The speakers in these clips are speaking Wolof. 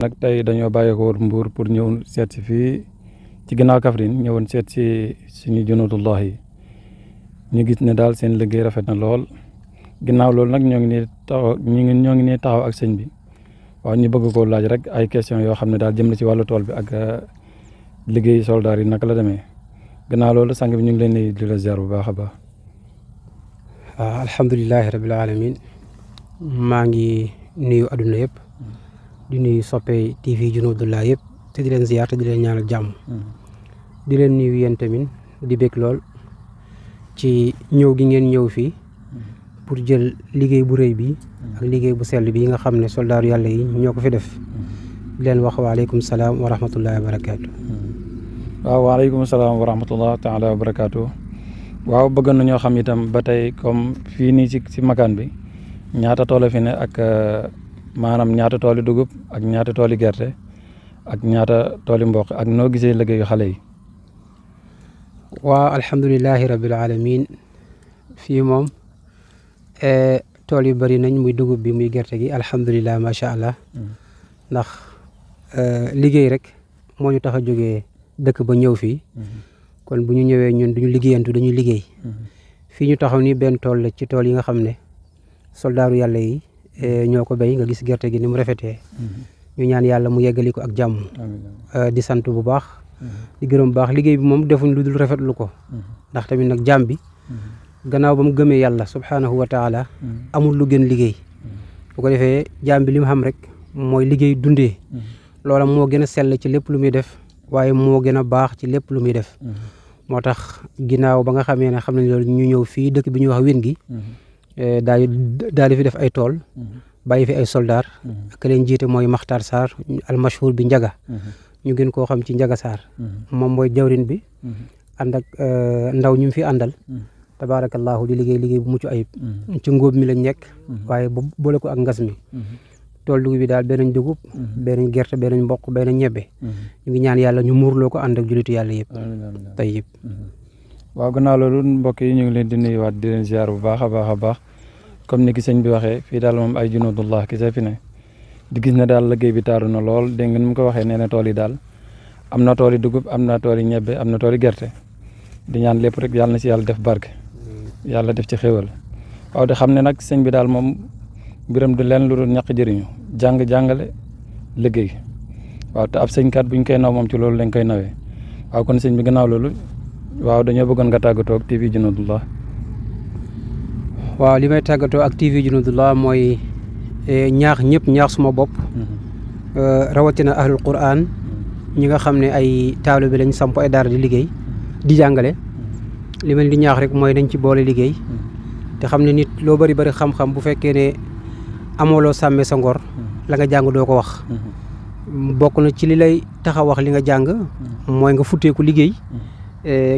nag tey dañoo bàyyeekoo Mbour pour ñëw seet si fii ci ginnaaw Kaffrine ñëwoon seet si suñu Junudullah yi ñu gis ne daal seen liggéey rafet na lool ginnaaw loolu nag ñoo ngi nii taxaw ak sëñ bi waaw ñu bëgg koo laaj rek ay question yoo xam ne daal jëm na ci wàllu tool bi ak liggéey soldaar yi naka la demee ginnaaw loolu sang bi ñu ngi leen di la ziar bu baax a baax. waaw alhamdulilahi rabil alamin maa ngi nuyu adduna yëpp di nuyu soppe TV Junudullah yëpp te di leen ziar te di leen ñaanal jàmm di leen nuyu yéen tamit di bég lool ci ñëw gi ngeen ñëw fii pour jël liggéey bu rëy bi ak liggéey bu sell bi nga xam ne soldaaru yàlla yi ñoo ko fi def di leen wax waaleykum salaam wa rahmatullahi wa barakaatu. waaw waaleykum salaam wa rahmatullah taala wa barakaatu. waaw bëgg na ñoo xam itam ba tey comme fii nii ci makaan bi ñaata tool fi ne ak maanaam ñaata tooli dugub ak ñaata tooli gerte ak ñaata tooli mboq ak noo gisee liggéeyu xale yi. waaw alhamdulilahi rabil alamin fii moom tool yu bëri nañ muy dugub bi muy gerte gi alhamdulilah macha allah ndax liggéey rek moo ñu tax a jógee dëkk ba ñëw fii kon bu ñu ñëwee ñun duñu liggéeyantu dañuy liggéey fii ñu taxaw ni benn tool la ci tool yi nga xam ne soldaaru yàlla yi ñoo ko béy nga gis gerte gi ni mu rafetee ñu ñaan yàlla mu yeggali ko ak jàmm di sant bu baax di gërëm bu baax liggéey bi moom defuñ lu dul rafetlu ko ndax tamit nag jàmm bi gannaaw ba mu gëmee yàlla subhaanahu wa taala amul lu gën liggéey bu ko defee jàmm bi li mu xam rek mooy liggéey dundee loola moo gën a sell ci lépp lu muy def waaye moo gën a baax ci lépp lu muy def moo tax ginnaaw ba nga xamee ne xam nañ loolu ñu ñëw fii dëkk bi ñuy wax Wén gi daal di fi def ay tool bàyyi fi ay soldaar ak leen jiite mooy Makhtar Sarr almashhur bi Njaga ñu gën koo xam ci Njaga Sarr moom mooy jawrin bi ànd ak ndaw ñu fi àndal tabaarakallahu di liggéey bu mucc ayib ci ngóob mi lañ nekk waaye boole ko ak ngas mi tool dugub bi daal benn dugub benn gerte benn mboq benn ñebbe ñu ngi ñaan yàlla ñu muurloo ko ànd ak julitu yàlla yëpp tey yëpp waaw gannaaw loolu mbokk yi ñu ngi leen di nuyuwaat di leen ziar bu baax a baax a baax comme ni ki sëñ bi waxee fii daal moom ay Junudullah ki see fi ne di gis ne daal liggéey bi taaru na lool dégg nga ni mu ko waxee nee na tool yi daal am na tool yi dugub am na tool yi ñebbe am na tool yi gerte di ñaan lépp rek yàlla na si yàlla def barke yàlla def ci xéwal waaw di xam ne nag sëñ bi daal moom mbiram du leen lu dul ñàkk jëriñu jàngale liggéey waaw te ab sëñkat buñ koy naw moom ci loolu lañ koy nawee waaw kon sëñ bi gannaaw loolu waaw dañoo bëggoon nga tàggatoo ak TV Junudullah. waaw li may tàggatoo ak TV Junudullah mooy ñaax ñëpp ñaax suma bopp rawatina ahlul quran ñi nga xam ne ay taalibe lañ samp ay daara di liggéey di jàngale li ma leen di ñaax rek mooy nañ ci boole liggéey te xam ne nit loo bari xam-xam bu fekkee ne amoo loo sàmmee sa ngor la nga jàng doo ko wax bokk na ci li lay tax a wax li nga jàng mooy nga futteeku liggéey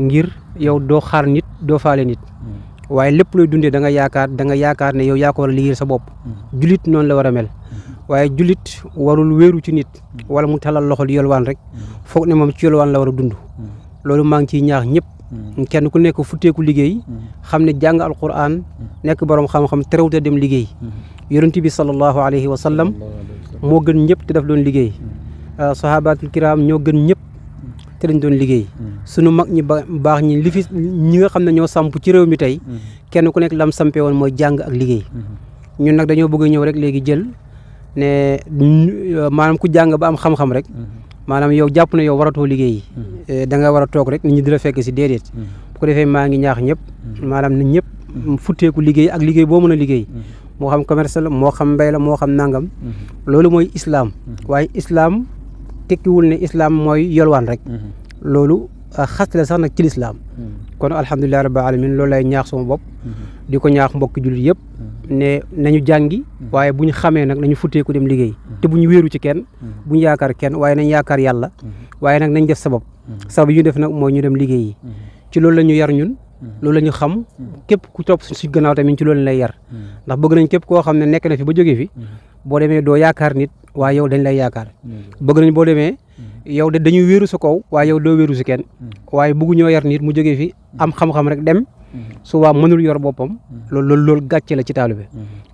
ngir yow doo xaar nit doo faale nit waaye lépp looy dundee da nga yaakaar ne yow yaa ko war a liggéeyal sa bopp julit noonu la war a mel waaye julit warul wéeru ci nit wala mu talal loxo di yolwaan rek foog ne moom ci yolwaan la war a dund loolu maa ngi ciy ñaax ñëpp kenn ku nekk futteeku liggéey xam ne jàng alquran nekk borom xam-xam terewute dem liggéey yonent bi sallallahu alayhi wa sallam moo gën ñëpp te daf doon liggéey sahabatul kiram ñoo gën ñëpp te dañ doon liggéey sunu mag ñi baax ñi li fi ñi nga xam ne ñoo samp ci réew mi tey kenn ku nekk lam sampe woon mooy jàng ak liggéey ñun nag dañoo bëgg a ñëw rek léegi jël ne maanaam ku jàng ba am xam-xam rek maanaam yow jàpp ne yow waratoo liggéey da nga war a toog rek nit ñi di la fekk si déedéet bu ko defee maa ngi ñaax ñëpp maanaam nit ñëpp futteeku liggéey ak liggéey boo mën a liggéey moo xam commerce la moo xam mbay la moo xam nangam loolu mooy islam waaye islam tekkiwul ne islam mooy yolwaan rek loolu xas la sax nag ci lislaam kon alhamdulillahi rabbil alamin loolu lay ñaax sama bopp di ko ñaax mbokki jullit yëpp ne nañu jàngi waaye bu ñu xamee nag nañu futteeku dem liggéey te bu ñu wéeru ci kenn bu ñu yaakaar kenn waaye nañ yaakaar yàlla waaye nag nañ def sabab yu ñu def nag mooy ñu dem liggéey yi ci loolu la ñu yar ñun loolu la ñu xam képp ku topp suñ gannaaw tamit ci loolu lay yar ndax bëgg nañ képp koo xam ne nekk na fi ba jógee fi boo demee doo yaakaar nit waaye yow dañ lay yaakaar bëgg nañ boo demee yow de dañuy wéeru sa kaw waaye yow doo wéeru si kenn waaye bëggu ñoo yar nit mu jógee fi am xam-xam rek dem souvent mënul yor boppam loolu gàcce la ci taalibe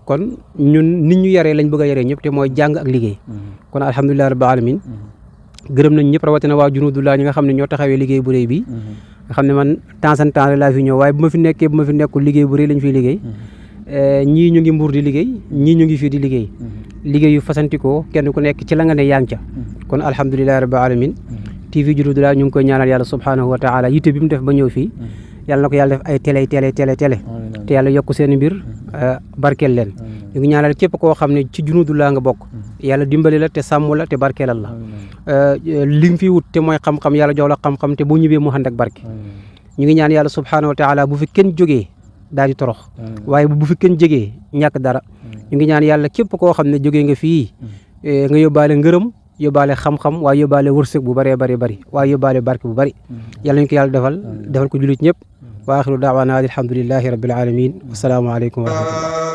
kon ñun nit ñu yaree lañ bëgg a yaree ñëpp te mooy jàng ak liggéey kon alhamdulilah rabbil alamin gërëm nañ ñëpp rawatina waa Junudullah ñi nga xam ne ñoo taxawee liggéey bu réy bi nga xam ne man temps en temps laa fi ñëw waaye bu ma fi nekkul liggéey bu réy lañ fiy liggéey ñii ñu ngi Mbuur di liggéey ñii ñu ngi fii di liggéey liggéey yu fasantikoo kenn ku nekk ci la nga ne yaa ngi ca kon alhamdulilah rabbil alamin TV Junudullah ñu ngi koy ñaanal yàlla subhanahu wa taala yitte bi mu def ba ñëw fii yàlla na ko yàlla def ay télé te yàlla yokk seen mbir barkeel leen ñu ngi ñaanal képp koo xam ne ci Junudullah nga bokk yàlla dimbali la te sàmm la te barkeelal la li nga fi wut te mooy xam-xam yàlla jox la xam-xam te boo ñibbee mu ànd ak barke ñu ngi ñaan yàlla subhanahu wa taala bu fi kenn jógee daal di torox waaye bu fi kenn jegee ñàkk dara ñu ngi ñaan yàlla képp koo xam ne jógee nga fii nga yóbbaale ngërëm yóbbaale xam-xam waaye yóbbaale wërsëg bu bëree bëri waaye yóbbaale barke bu bëri yàlla ñu ko yàlla defal ko jullit ñëpp wa axiru daawaana alhamdulillahi rabbil alamin assalaamu aleykum wa rahmatullah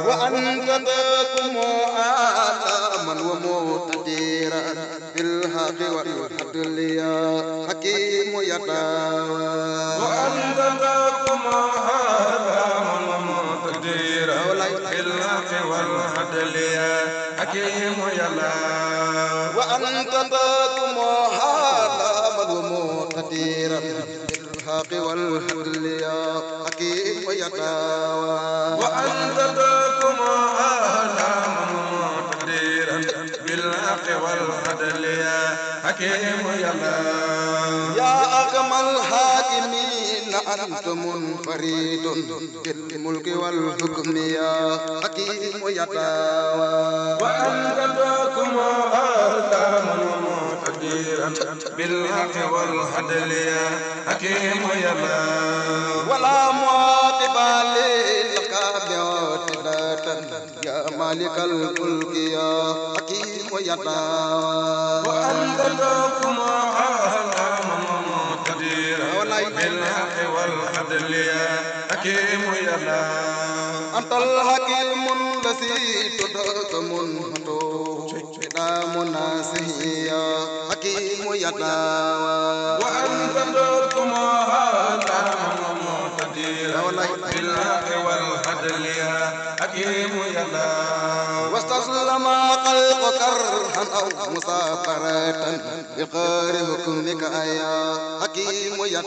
يا أكمل الحاكمين أنت منفرد بالملك والحكم يا حكيم يا وأنت تحكم أحكاما مقتدرا بالحق والعدل يا حكيم يا ولا معقب لك بعتدة يا مالك الملك يا حكيم يا وأنت تحكم أحكاما مقتدرا بالحق والعدل يا حكيم يا أنت الحكيم الذي تدرك منه مناسه يا حكيم يا وأنت تحكم أحكاما مقتدرا بالحق والعدل يا حكيم يا واستسلم خلقك كرها أو مسافرة بغير حكمك يا حكيم يا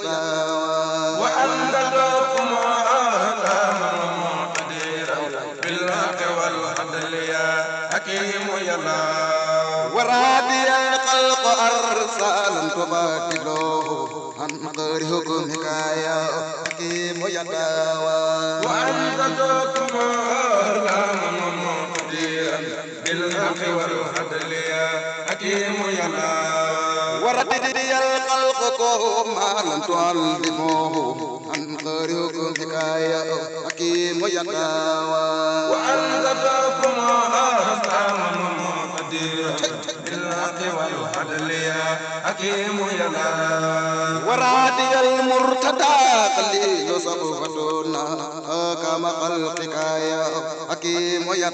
وأنت تحكم أحكاما مقتدرا بالحق والعدل يا حكيم يا ورادي الخلق أرسالا تبادله عن غير حكمك يا حكيم يا وأنت تحكم أحكاما مقتدرا بالحق والعدل يا حكيم يا ورددي الخلق كما لم تعلموه عن غير حكمك يا حكيم يا وأنت تحكم أحكاما مقتدرا بالحق والعدل يا حكيم يا ورادي المرتدى قليل صفوتنا كما خلقك يا حكيم يا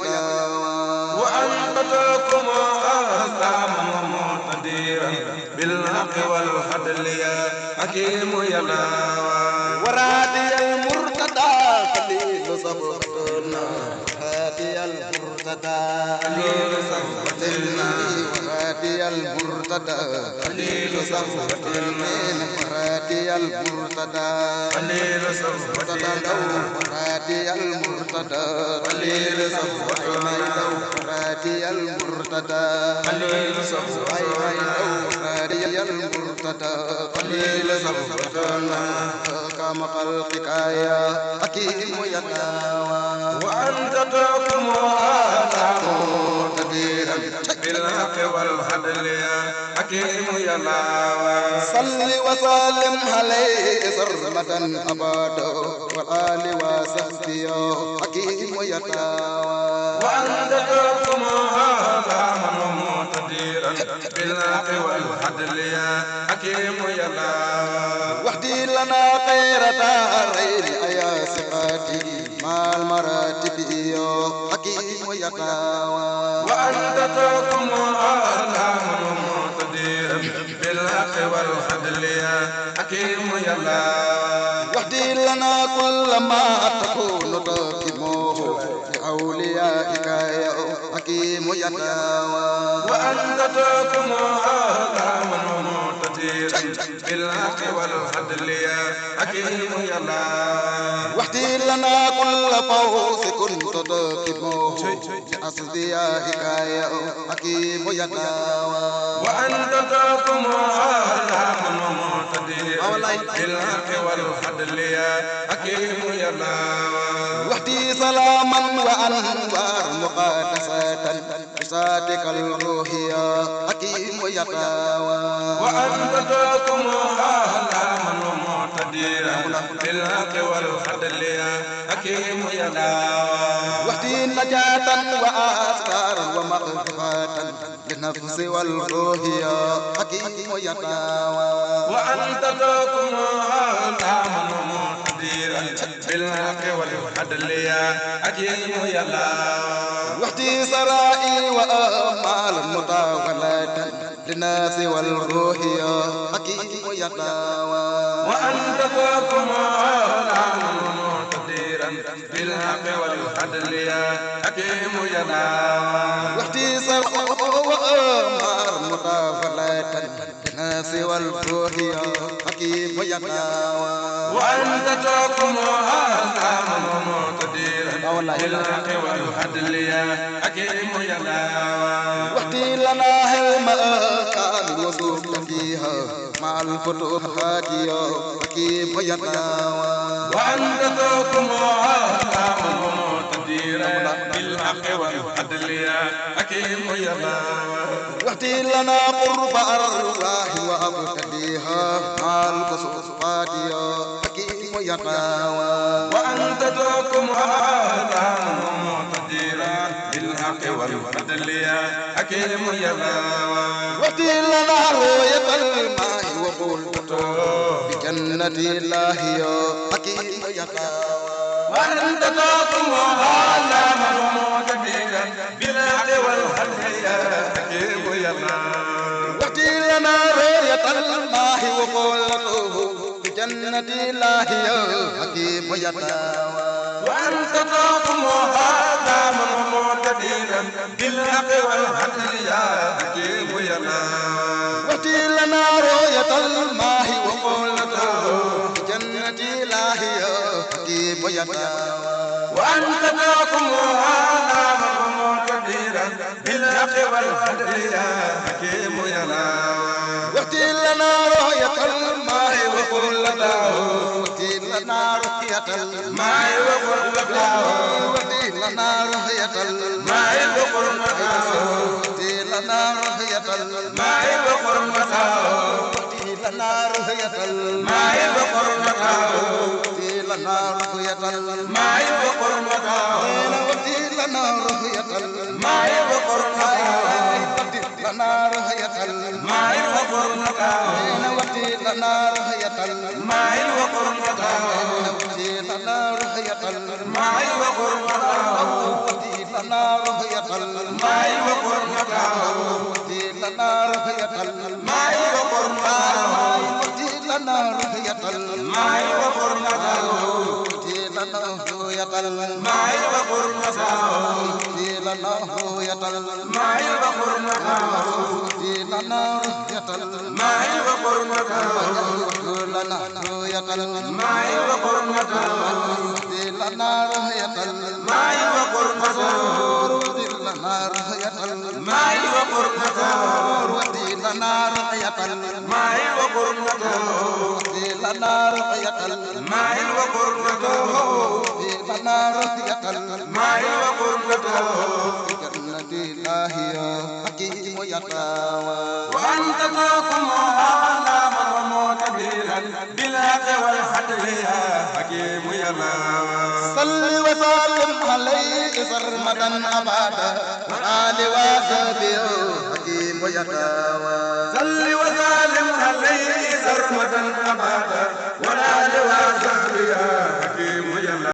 وأنت تحكم أحكاما مقتدرا بالحق والعدل يا حكيم يا ورادي المرتدى قليل صفوتنا هادي المرتدى قليل صفوتنا ورادي المرتدى قليل صفوتنا ورادي المرتدى قليل صفوتنا ورادي المرتدى قليل صفوتنا ورادي المرتدى قليل صفوتنا ورادي المرتدى قليل صفوتنا كما خلقك يا حكيم يا وأنت تحكم أحكاما مقتدرا بالحق والعدل يا حكيم يا صل وسلم عليه سرمدا أبدا والآل وصحبه يا حكيم يا وأنت تحكم أحكاما مقتدرا بالحق والعدل يا حكيم يا واهدي لنا خير دارين يا صفاتي مع المراتب يا حكيم يا وأنت تحكم أحكاما مقتدرا بالحق بالحق والعدل يا حكيم يا الله واهدي لنا كل ما تكون تقيمه لأوليائك يا حكيم يا الله وأنت تقوم على من مقتدر بالحق والعدل يا حكيم يا الله واهدي لنا كل فوز كنت تقيمه لأصديائك يا حكيم يا الله وأنت تقوم على من مقتدر بالحق والعدل يا حكيم يا الله واهدي سلاما وأنوار مقدسة بصادق الروح يا حكيم يا الله وأنت تقوم على من مقتدر بالحق والعدل يا حكيم يا الله واهدي نجاة وأسرار ومغفرة للنفس والروح يا حكيم يا الله وأنت تقوم على من مقتدر بالحق والعدل يا حكيم يا الله واهدي سرائي وأمال مطاولة للناس والروح يا حكيم يا الله وأنت تقوم على من مقتدر بالحق والعدل يا حكيم يا الله واهدي سرائي وأمال مطاولة للناس والروح يا حكيم يا الله وأنت تقوم على من مقتدر بالحق والعدل يا حكيم يا الله واهدي لنا المكان وسوق فيها مع الفتوحات يا حكيم يا الله وأنت تقوم على من مقتدر بالحق والعدل يا حكيم يا الله واهدي لنا قرب أرواح وأبتليها مع الكسوفات يا حكيم يا الله وأنت تقوم على من مقتدر بالحق والعدل يا حكيم يا الله واهدي لنا رؤية الماء وقلته بجنة الله يا حكيم يا الله وأنت تقوم على من مقتدر بالحق والعدل يا حكيم يا الله واهدي لنا رؤية الماء وقلته بجنة الله يا حكيم يا الله وأنت تقوم على من مقتدر بالحق والعدل يا حكيم يا الله واهدي لنا رؤية الماء وقلته بجنة الله يا حكيم يا الله وأنت تقوم على من مقتدر بالحق والعدل يا حكيم يا الله واهدي لنا رؤية الماء وقلته واهدي لنا رؤية الماء وقلته واهدي لنا رؤية الماء وقلته واهدي لنا رؤية الماء وقلته واهدي لنا رؤية الماء وقلته واهدي لنا رؤية الماء وقلته واهدي لنا رؤية الماء وقلته لنا رؤية الماء وقرنته واهدي لنا رؤية الماء وقرنته واهدي لنا رؤية الماء وقرنته واهدي لنا رؤية الماء وقرنته واهدي لنا رؤية الماء وقرنته واهدي لنا رؤية الماء وقرنته واهدي لنا رؤية الماء وقرنته واهدي لنا رؤية الماء وقرنته واهدي لنا رؤية الماء وقرنته واهدي لنا رؤية الماء وقرنته واهدي لنا رؤية الماء وقرنته واهدي لنا رؤية الماء وقرنته واهدي لنا رؤية الماء وقرنته واهدي لنا رؤية الماء وقرنته واهدي لنا رؤية الماء وقرنته بجنة الله يا حكيم يا الله وأنت تقوم على من مقتدر بالحق والعدل يا حكيم يا الله صل وسلم عليه سرمدا أبدا وآل وصحبه حكيم يا الله صل وسلم عليه سرمدا أبدا وآل وصحبه